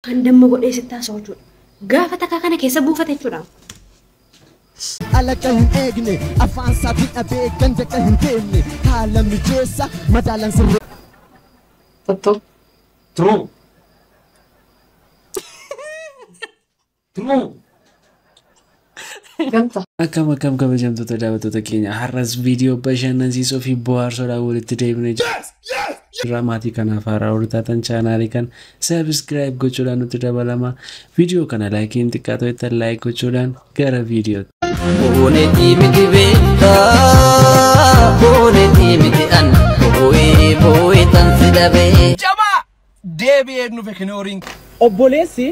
Kan damma godhee sitti haasa'u jechuudha. Gaafa takka kana keessa buufate jechuudha. Alaqa hin eegne afaan isaatiin dhabee ganda kan hin deemne haala mijeessa madaalan sirree. Tatto. True. True. Gamta. Akkam akkam kabajamtoota daawwattoota keenya har'as viidiyoo bashannansiisoo fi bohaarsoodhaan walitti deebinee jirra. Maatii kanaaf haaraa warri taatan chaanaalii kan subscribe gochuudhaan nutti dabalama. Viidiyoo kana laayikiin xiqqaa ta'e like gochuudhaan gara viidiyootti. Boonetii miti beekaa, boonetii miti an, boo'ee boo'ee tan si dhabee. Jabaa! Deebi'ee nufe kinooriin. Obboleessi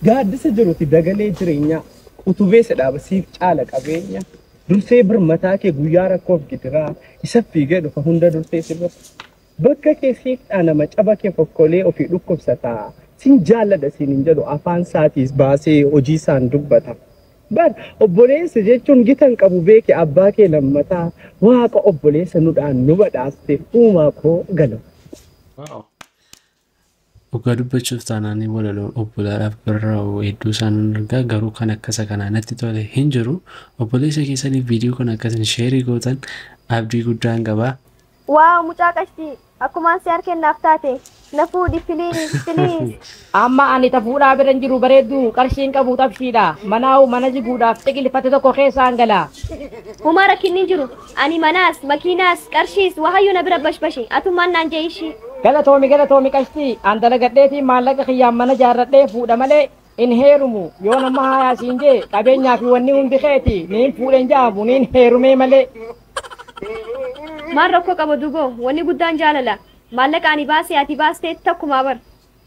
gaaddisa jirutti dagalee jireenyaa utubee sadhaaba siif caala qabeenya dursee birmataa kee guyyaa rakkoof gidiraa isa fiigee dhufa hunda dursee si bira bakka kee siif dhaanama caba kee fokkolee ofii dhukkubsataa sin jaalladha siin hin jedhu afaan isaatiis baasee hojii isaan dubbata. Bar obboleessa jechuun gita hin qabu beeke abbaa kee lammataa waaqa obboleessa nudhaan nu badhaaste uumaa koo galama. Dhugaa dubbachuuf taanaan walaloon obbolaadhaaf barraa'u hedduu isaan argaa garuu kan akkasa kanaa natti tole hin jiru. Obboleessa keessaniif viidiyoo kana akkasiin sheerii gootan abdii guddaan qaba. Waaw mucaa qashtii akkumaan si harkennaaf taate na fuudhi please please. Amma ani tafuudhaa bira hin jiru bareedduu qarshiin qabu xabshiidha. Manaa'u mana jiguudhaaf xiqilfate tokko keessaan gala. Homaa rakkinni hin jiru. Ani manaas makiinaas qarshiis wahayyuu na bira bashbashi atummaan naan jee ishii. Galatoomi galatoomi qashtii an dalagadheetiin maallaqa kiyyaan mana jaarradhee fuudha malee hin heerumu yoo nama haayaa siin jee qabeenyaa fi wanni hundi keeti niin fuudhen jaamu niin heerumee malee. Maal rakkoo qaba dugoo wanni guddaan jaalala maallaqa ani baasee ati baastee takkumaa bar.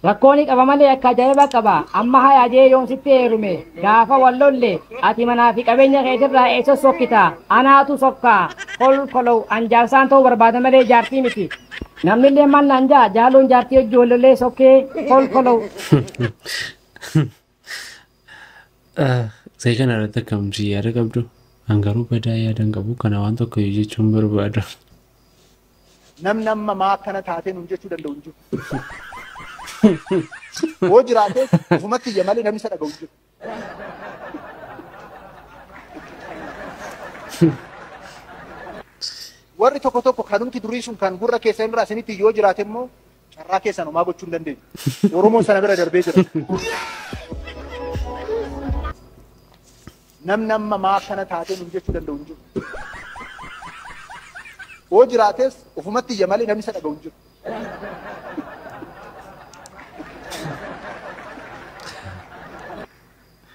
Rakkoon qaba malee akka ajaa'iba qaba amma haayaa jee yoom sitti heerume gaafa wal lolle ati manaa fi qabeenya keetirraa eessa sokkita anaatu sokkaa kol kolow an jaarsaan ta'uu barbaada malee jaartii miti. Namni illee maal naan jaa jaaloon jaartii hojii wallolee sokkee kol kolow. See kana irratti akkamsi yaada qabdu? An garuu badaa yaada hin qabu kana waan tokko jechuun barbaada. Namni amma maa akkana taatee nuun jechuu danda'u hin jiru. Hoo jiraatee ofumatti iyya malee namni isa dhaga'u hin jiru. Warri tokko tokko kanumti durii sun kan gurra keessan irraa isinitti yoo jiraate immoo carraa keessan homaa gochuu hin dandeenyu. Oromoon sana bira darbee jira. Namni amma maa akkana taatee nuun jechuu danda'u hin jiru. Hoo jiraates ofumatti iyya malee namni isa dhaga'u hin jiru.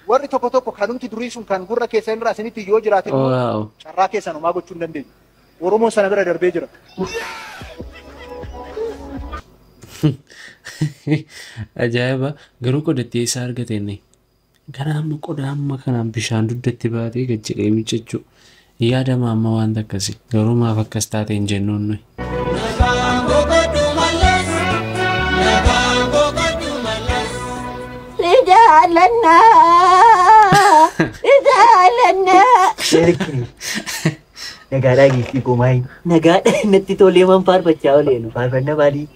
Warri tokko tokko kanumti durii sun kan gurra keessan irraa isinitti yoo jiraate immoo carraa keessan homaa gochuu hin dandeenyu. Oromoon sana bira darbee jira. Ajaa'iba garuu qodattii isaa argate inni. Gara amma qodaa amma kanaan bishaan dugdatti baatee gad jedhee miiccachuu. Yaadama amma wanta akkasii garuu maaf akkas taate hin jennuun nuyi. Nagaadhaa giiftii koo maayin nagaadha natti tolee man faarfachaa ooleenu faarfanna maalii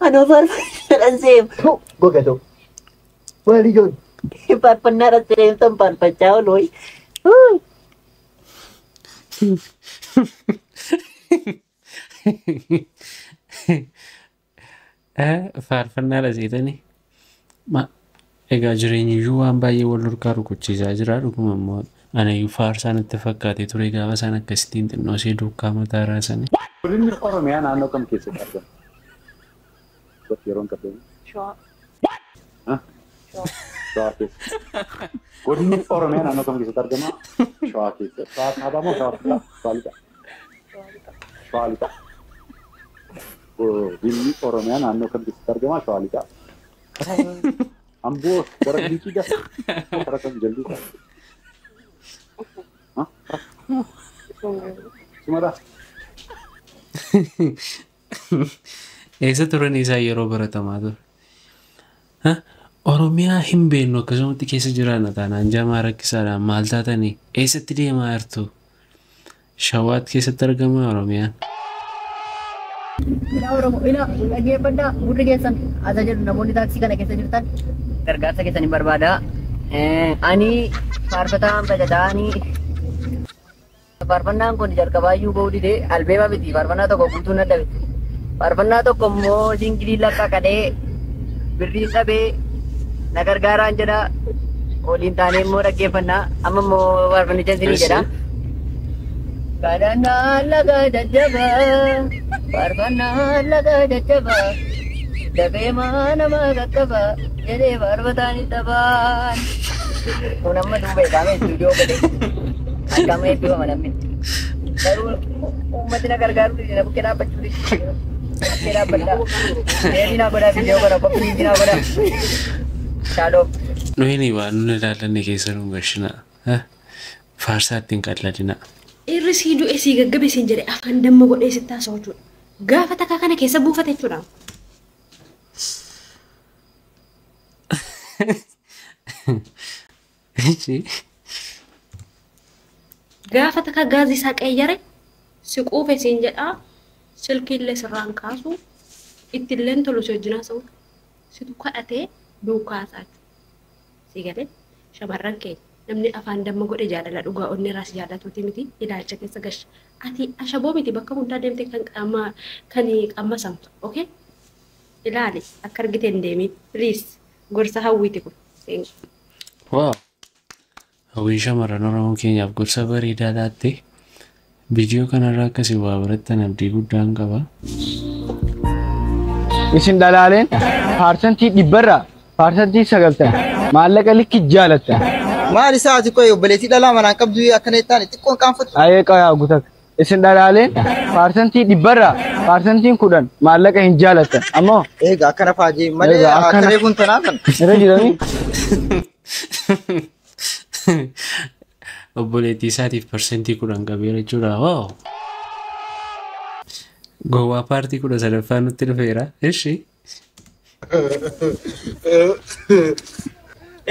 anoo faarfannaadhaan seem goga ta'u maali joon faarfannaadhaan seemtan faarfachaa oolooyi. Faarfannaadha seetanii egaa jireenyi iyyuu waan baay'ee wal harkaa rukuchiisaa jira dhuguma immoo anayyuu faarsaa natti fakkaatee ture gaafa isaan akkasittiin xinnoo ishee duukaa mataa raasanii. Godinni Oromiyaa naannoo kam keessatti argama? Yeroon qabdeemu. Shawaa. Shawaa keessa. Godinni Oromiyaa naannoo kam keessatti argama? Shawaa keessa. Shawaa kaabaa moo shawaa kibbaa? Shawaa lixaa. Shawaa lixaa. Godinni Oromiyaa naannoo kam keessatti argama? Shawaa lixaa. Amboo gara Gincii gaa? Gara kam jalduu gaa? Sumada. Eessa turan isaa yeroo baratamaa ture? Oromiyaa hin beeknu akkasumatti keessa jiraanna taanaan jamaa rakkisaadhaan maal taatanii eessatti deemaa jirtu? Shawaat keessatti argama Oromiyaan. Ilaa Oromoo, ilaa dhaggeeffadhaa gurri keessan asa jedhu namoonni taaksii kana keessa jirtan gargaarsa keessan hin barbaada. Ani faarfataan bajataanii faarfannaan kun jalqabaayyuu ba'uu didee albeema miti faarfannaa tokko guutuu na dhabe. Faarfannaa tokko immoo singilii lakka kadhee birriin dhabee na gargaaraan jedha. Waliin taanee immoo dhaggeeffannaa amma immoo faarfannicha isinii jedha. Kadhannaa laga jajjabaa faarfannaa laga jajjabaa dafee nama qaqqaba jedhee faarfataan taphaan. Kun amma duuba eegaame istuudiyoo godhe akkama eebbifama namni. Garuu uummatni na gargaaru na bukkee dhaabbachuu bukkee dhaabbadhaa. Deebii naa godhaa viidiyoo godha qophii naa godhaa. Shaaloom. Nuyi waan nun ilaallanne keessa nu gashina. Faarsaa ittiin qalladina. Irri sii du'e sii gaggabe siin jedhe afaan damma godhee sitti haasa'u jechuudha. Gaafa takka kana keessa buufate jechuudha. Gaafa takka gaazii isaa qeeyyare si quufe siin jedhaa silkiillee sirraan kaasu ittilleen tolu si wajjin haasa'u situ kadhatee duukaa haasa'a jechuudha. Si galee shamarran keenya namni afaan damma godhe jaalala dhugaa onni irraas jaallatuuti miti ilaalcha keessa gasha. Ati ashaboo miti bakka hundaa deemte kan qaama kan qaammasamtu okay? Ilaali akka argite hin deemin please gorsa hawwiiti kun. Waaw! Hawwiin shamarran Oromoo keenyaaf gorsa bareedaa laatte. Viidiyoo kanarraa akkasii waa barattan abdii guddaan qaba. Isin dhalaaleen 100%rraa 90% maallaqa likki jaalatta. Maal isaati qoy obboleettii dhalaa manaan qabdu akkana jettaan xiqqoon qaanfattu. Ayee qayaa gutak. Isin dhalaaleen 100%rraa 10% maallaqa hin jaalattan. Ammoo Egaa akkana faajee malee Egaa akkana- akka reefuun tanaa kana. Irra jiranii. Obboleettii isaatiif 10% qabeera jechuudha. Waaw! Gowwaa paartii 13ffaa nutti dhufeera. Ishi.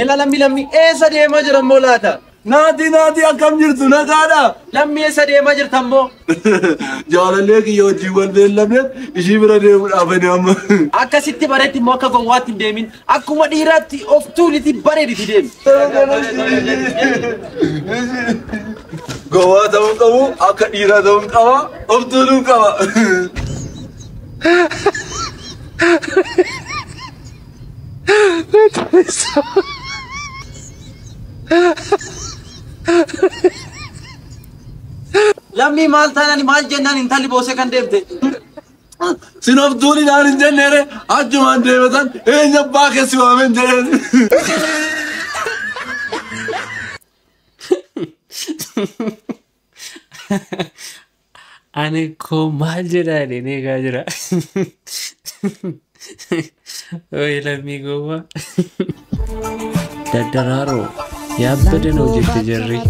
Ela lammi lammi eessa deemaa jiran moo laata? Naati naati akkam jirtu nagaadha. Lammi eessa deemaa jirtan moo? Jaalallee kiyya wajjin wal beellamneef ishii bira deemuudhaaf ani amma. Akkasitti bareetti immoo akka gowwaatti hin deemin. Akkuma dhiiraatti of tuuliti bareediti deemi. Gowwaa ta'uu qabu akka dhiiraa ta'uu qaba of tuuluu qaba. Lammi maal taanaan maal jennaan intalli boosee kan deemte. Sin of tuulinaan hin jenneere achumaan deematan eenyu abbaa keessi waameen jedheen. Ani koo maal jedhaa jedheen eegaa jira. Oye lammii gowwaa. Daddaraaroo yaabbada noo jette jarri.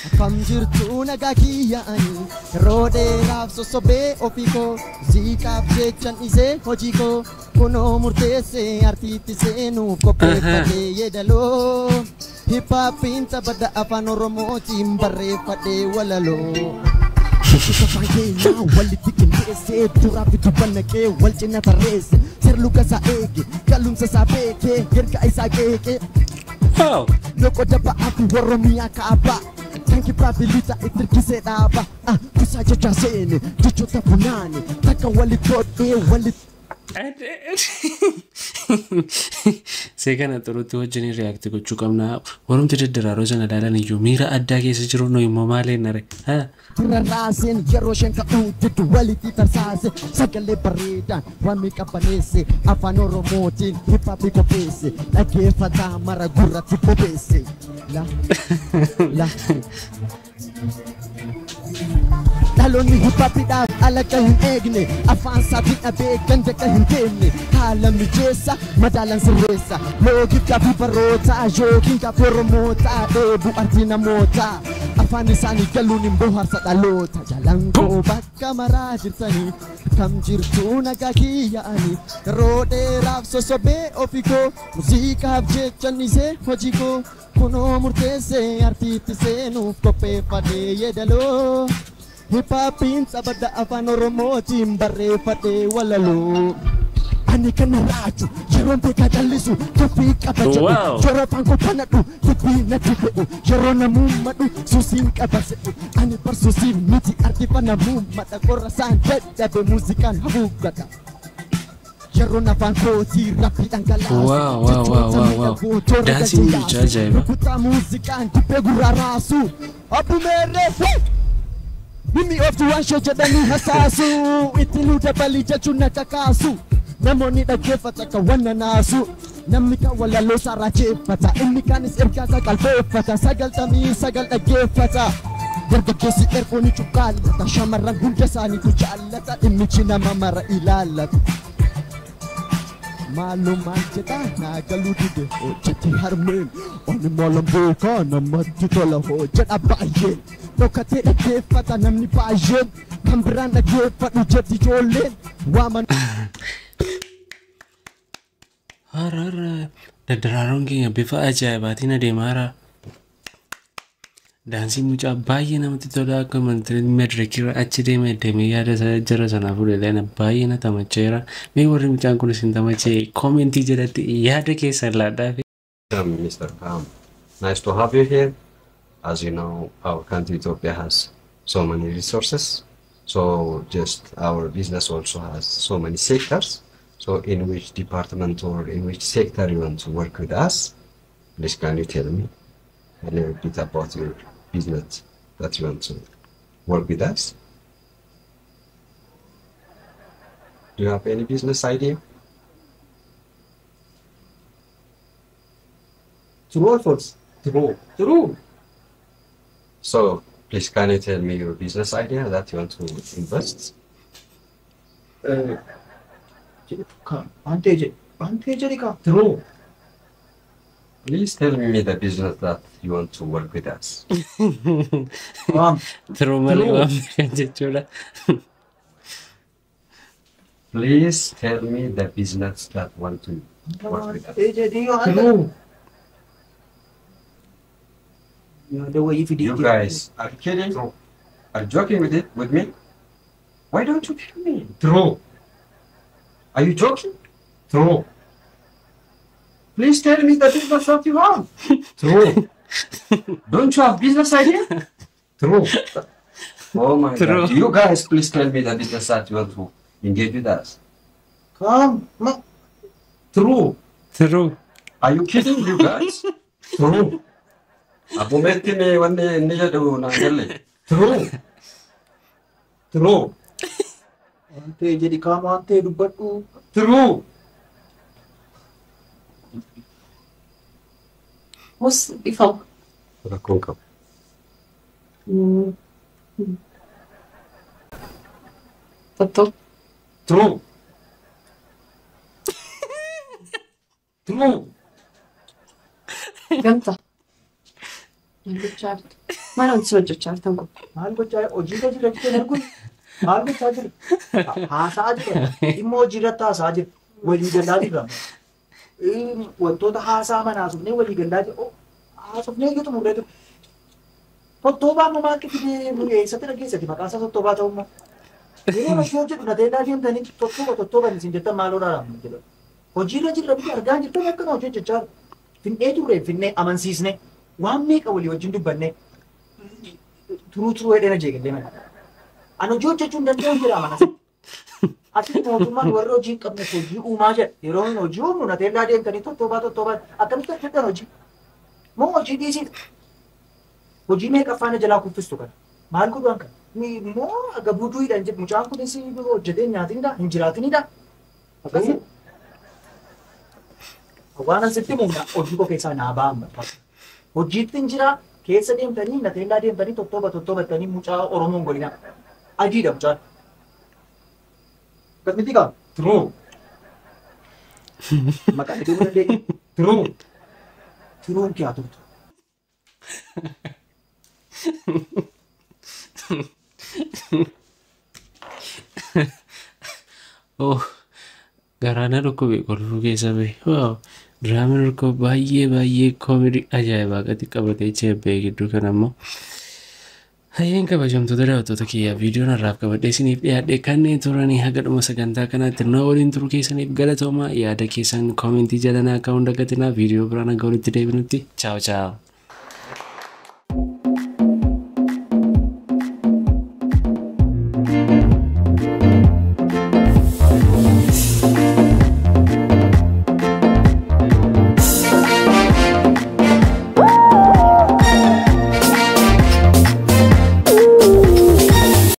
Akkam jirtu nagaa kiyyaa'anii yeroo dheeraaf sossobee ofii koo ziiqaaf jechan dhiisee hojii koo kunoo murteessee artiitti seenuuf qopheeffadhee yeedaloo hiphaappiin taphadha afaan oromootiin barreeffadhee walaloo. Afaan keenyaa walitti qindeessee duraa fi duuba naqee wal cina tarreesse seerluga isaa eege galumsa isaa beekee erga isaa qeeqee. Loqoda ba'aa fi Oromiyaa kaabaa. Kan kibbaa fi lixa itti hirkisee dhaaba. Kuusaa jecha seene jechoota funaane takka walitti hodhee walitti. See kana xurutti wajjin react gochuu qabna. Warumti daddaraaroo sana ilaalan iyyuu miira addaa keessa jiru nu immoo maal nare. Rarraaseen yeroo isheen ka'uu diddu walitti tarsaase sagalee bareedaan waan qabbaneesse afaan oromootiin hiphaappii qopheesse dhaggeeffataa mara gurratti bobeesse. La la. Dhaloonni hiphaappiidhaaf alaqa hin eegne afaan isaatiin dhabee ganda akka hin deemne haala mijeessa madaalan sirreessa loogiif gaaffii barootaa yookiin gaaffii oromootaa dheebuu artii namootaa afaan isaanii galuun hin bohaarsa dhaloota jalaan koo bakka maraa jirtanii akkam jirtu nagaa kiyyaa'anii yeroo dheeraaf sossobee ofii koo muuziqaaf jechan dhiisee hojii koo kunoo murteessee artiitti seenuuf qopheeffadhee yeedaloo. Hip-hopiin sabada afaan Oromootiin barreeffadhee walaloo. Ani kana raaju yeroon beekaa callisu tuffii qaba jedhu yeroo afaan koo banadhu dubbii natti fe'u yeroo namummadhu suusiin qaba se'u ani barsuusiif miti artifa namummadha qorra isaan dadhabe muuziqaan haguuggadha. Yeroon afaan kootii rabbii dhangalaasu Wow, wow, wow, wow, wow. Daansiin mucaa ajaa'iba. Rukutaa muuziqaan dibbee gurraa raasu abbumeerree Mimi ooftu waan ishee jedhanii hasaasu itti nu dabalii jechuun na kakaasu namoonni dhaggeeffata kan wanna naasu namni kan walaloo isaa raajeffata inni kaanis ergaa isaa qalbeeffata 99 dhaggeeffata dargaggeessi ergoo ni cuqqaallata shamarran hunda isaaniitu jaallata dhimmichi nama mara ilaallata. Maaloo maal jedha naa galuu dide hojjete harmeen ani maalan beekaa namatti tola hojjedha baay'een dhokatee dhaggeeffata namni baay'een kan biraan dhaggeeffadhu jetti ijoolleen waaman. Har'a daddaraaroon keenya bifa ajaa'ibaatiin adeemaa jira. Daansiin mucaa baay'ee namatti tola akka madirakirra achi deemee deemee yaada jara sanaa fuudhee baay'ee na tamacheera. Mee warri mucaan kun isin tamachee koomentii jalatti yaada keessan laadhaa. Mr. Pam, nice to have you here. As you know, our country Ethiopia has so many resources. So just our business also has so many sectors. So in which department or in which sector you want to work with us? Please can you tell me a little bit about your business that you want to work with us? Do you have any business idea? True or false? True. True. So please can you tell me your business idea that you want to invest? Waan ta'e jedhi kaa. True. Please tell me the business that you want to work with us. True malee waan beekan jechuudha. Please tell me the business that want to work with us. Ta'e jedhi yoo haala. True. Yaada wayii fidee You guys are you kidding? Are you joking with it with me? Why don't you kill me? True. Are you joking? True. Please tell me the business that you have. True. Don't you have business idea? True. Oh my True. God. You guys, please tell me the business that you want to engage with us. Come. Ma. True. True. Are you kidding, you guys? True. Abumetti me wanni inni jedhu naan galle. True. True. Waan ta'e jedhi kaa waan ta'e dubbadhu. True. Mus ifama. Rakkoon qabu. Tottoo. True. True. Gamta. Maal gochaa jirtu? Maal wanti isin hojjechaa jirtan kun? Maal gochaa hojii irra jira jettee arguun maal gochaa jira? Haasa'aa jira. Dhimma hojii irratti haasa'aa jira. Walii galaa jira. Wantoota haasaa manaa haasofnee walii galaa jira. Haasofnee iyyuu xumurree ture. Tottoobaa ammoo maal fidee eessatti dhageessati maqaan isaa tottoobaa ta'ummaa. Yeroo hojii hojjedhu na ta'ee deemtanii tottooba tottooban isin jettan maaloo dhaalaan jedha. Hojii irra jirra biyya argaa jirtan akkana hojii hojjechaa jiru. Finnee turre finnee amansiisne waan meeqa walii wajjin dubbanne turuu turuu hedheena jeeqillee mana. Ani hojii hojjechuu hin danda'u jira mana. Asitti mootummaan warra hojii hin qabne hojii uumaa jedha. Yeroo inni hojii uumu na teellaa deemtanii tottoobaa tottoobaa akkamitti hojjetan hojii? Moo hojii dhiisiidha? Hojii meeqa faana jalaa kuffistu kana? Maal godhu kana? Moo aga buduudhaan jedhu mucaan kunis hojjetee nyaatinidha hin jiraatinidha. Akkasii. Waan asitti himu hojii koo keessaa naa ba'an barbaada. Hojiitti hin jira keessa deemtanii na teellaa deemtanii tottooba tottoobattanii mucaa Oromoon godhina. Adiidha mucaan. Akkasumatti qaba. True. Maqaan iddoo dandeenye. True. Tiruun kee haa turtu. Oh, garaana dhukkube kolfuu keessa bahe. Wow, diraamaan hirkoo baay'ee baay'ee koomedii ajaa'ibaa gadi qabatee ceebee gidduu kana immoo Hayyeen kabajamtoota daawwattoota kiyyaa, viidiyoon har'aaf qabadhee isiniif dhiyaadhe kanneen turanii haga dhuma sagantaa kanaatti na waliin turuu keessaniif galatooma. Yaada keessan koomentii jalanaa akka hunda gatinaa. Viidiyoo biraan hanga walitti deebinutti, chaaw chaaw.